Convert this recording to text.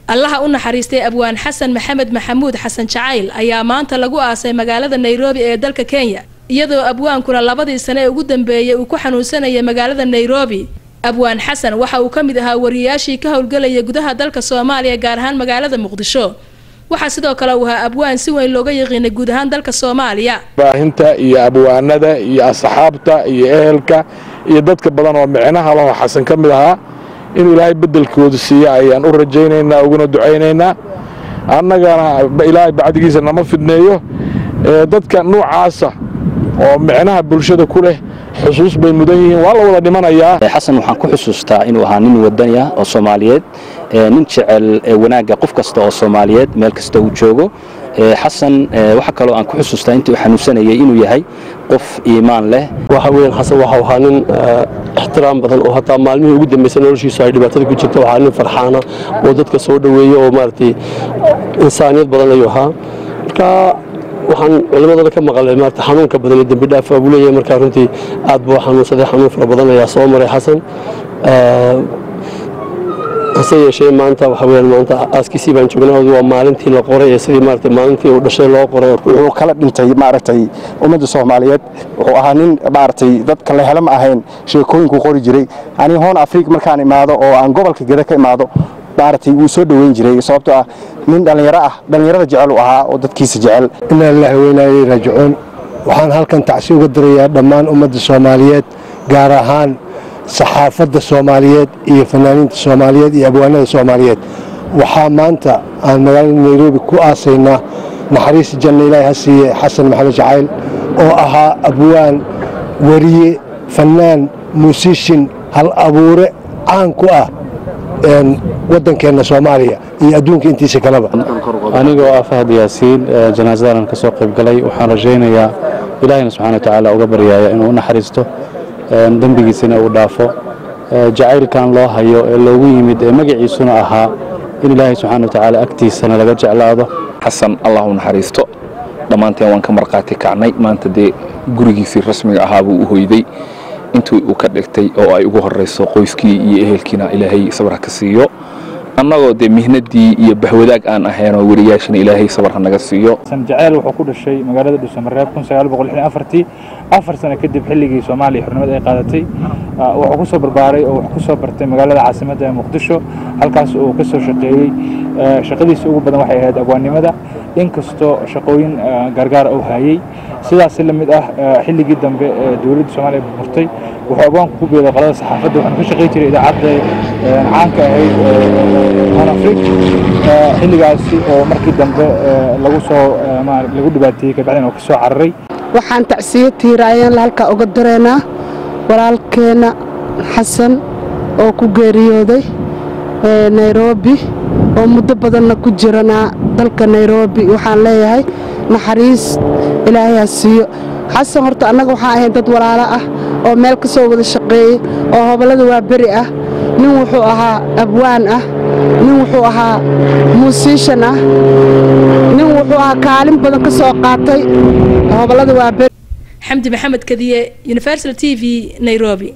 Allaha u naxariistay abwaan Xasan Maxamed Maxamuud Xasan Jacayl ayaa maanta lagu aasay magaalada Nairobi ee dalka Kenya, iyadoo abwaankuna labadii sane ee ugu dambeeyay uu ku xanuunsanayay magaalada Nairobi. Abwaan Xasan waxa uu ka mid ahaa wariyaashii ka howlgelaya gudaha dalka Soomaaliya, gaar ahaan magaalada Muqdisho. Waxaa sidoo kale uu ahaa abwaan si weyn looga yaqiinay guud ahaan dalka Soomaaliya. Baahinta iyo abwaanada iyo asxaabta iyo ehelka iyo dadka badan oo micnaha laho Xasan ka mid ahaa inuu Ilaahay beddelkooda siiya ayaan u rajaynaynaa, uguna ducaynaynaa. Annagana Ilaahay bacdigiisa nama fidneeyo. Dadka nuucaasa oo micnaha bulshada ku leh xusuus bay mudan yihiin, waa la wada dhimanayaa. Xasan waxaan ku xusuustaa inuu ahaa nin wadani ah oo Soomaaliyeed, nin jecel wanaagga qof kasta oo Soomaaliyeed meel kasta uu joogo. Xasan waxa kaloo aan ku xusuustaa intii uu xanuunsanayay inuu yahay qof iimaan leh. Waxa weeyaan Xasan waxau ahaa nin ixtiraam badan oo hataa maalmihii ugu dambeysay noloshiisu ay dhibaatada ku jirta waxaa nin farxaana oo dadka soo dhoweeya oo maaragtay insaaniyad badan ayuu ahaa. Marka waxaan culimadana ka maqalay maarata xanuunka badan ee dembi dhaaf buu leeyahay. Markaa runtii aad buu xanuunsaday, xanuun fara badan ayaa soo maray Xasan, hase yeeshee maanta waxa weeyaan maanta aaskiisii baan joognaa. Waa maalintii la qoray ee sidii maarata maalintii uu dhashay loo qoray. Wuxuu kala dhintay maaragtay ummadda Soomaaliyeed. Wuxuu ahaa nin maaragtay dadka la hela ma ahayn, sheekooyinkuu qori jiray. Ani Hoon Afrika markaan imaado oo aan gobolka Geda ka imaado, maaragtay wuu soo dhoweyn jiray, sababtoo ah nin dhallinyaro ah, dhallinyarada jecel u ahaa oo dadkiisa jecel. Inaa lillahi wa inaa ilayhi raajicuun. Waxaan halkan tacsi uga dirayaa dhammaan ummadda Soomaaliyeed, gaar ahaan saxaafadda Soomaaliyeed iyo fanaaniinta Soomaaliyeed iyo abwaanada Soomaaliyeed. Waxaa maanta aan magaalada Nairobi ku aasaynaa, naxariis janna Ilaahay ha siiye, Xasan Maxamed Jacayl oo ahaa abwaan, wariye, fanaan, muusishin, hal abuure caan ku ah waddankeenna Soomaaliya iyo adduunka intiisa kaleba. Anigoo ah Fahad Yaasiin, janaasadan ka soo qayb galay, waxaan rajaynayaa Ilaahayna subxana wa tacaala uga baryaaya inuu u naxariisto, dembigiisina uu dhaafo. Jacaylkan loo hayo ee loogu yimid ee magaciisuna ahaa in Ilaahay subxaana wa tacaala agtiisana laga jeclaado. Xasan Allah u naxariisto, dhammaanteen waan ka markhaati kacnay. Maanta dee gurigiisii rasmiga ahaa buu u hoyday intii uu ka dhigtay oo ay ugu horrayso qoyskii iyo ehelkiina Ilaahay sabar ha ka siiyo. Annagoo dee mihnadii iyo bahwadaag aan ahaynoo weriyaashina Ilaahay sabar ha naga siiyo. Xasan Jaceyl wuxuu ku dhashay magaalada Dhuusamareeb 1964, 4 sano kadib xilligii Soomaaliya xornimada ay qaadatay. Wuxuu ku soo barbaaray oo wax ku soo bartay magaalada caasimadda ee Muqdisho, halkaas uu ka soo shaqeeyey. Shaqadiisa ugu badan waxay ahayd abwaannimada, inkastoo shaqooyin gaargaar uu hayay. Sidaas la mid ah, xilligii dambe ee dowladda Soomaaliya burburtay, wuxuu abwaanku ku biiray qolada saxaafadda, wuxuuna ka shaqayn jiray idaacadda caanka ahayd Horn Africa, xilligaasi oo markii dambe lagu soo lagu dhibaateeyey, kabacdina oo ka soo cararay. Waxaan tacsiyo tiiraayeen halkaa uga direynaa walaalkeenna Xasan oo ku geeriyooday Nairobi oo muddo badanna ku jiranaa dalka Nairobi. Waxaan leeyahay naxariis Ilaahay ha siiyo Xasan. Horta annaga waxaan ahayn dad walaalo ah oo meel ka soo wada shaqeeyey oo hobollada waa beri ah. Nin wuxuu ahaa abwaan ah, nin wuxuu ahaa muusiishan ah, nin wuxuu ahaa kaalin badan ka soo qaatay hobollada waa beri. Xamdi Maxamed Kadiye, Universal TV, Nairobi.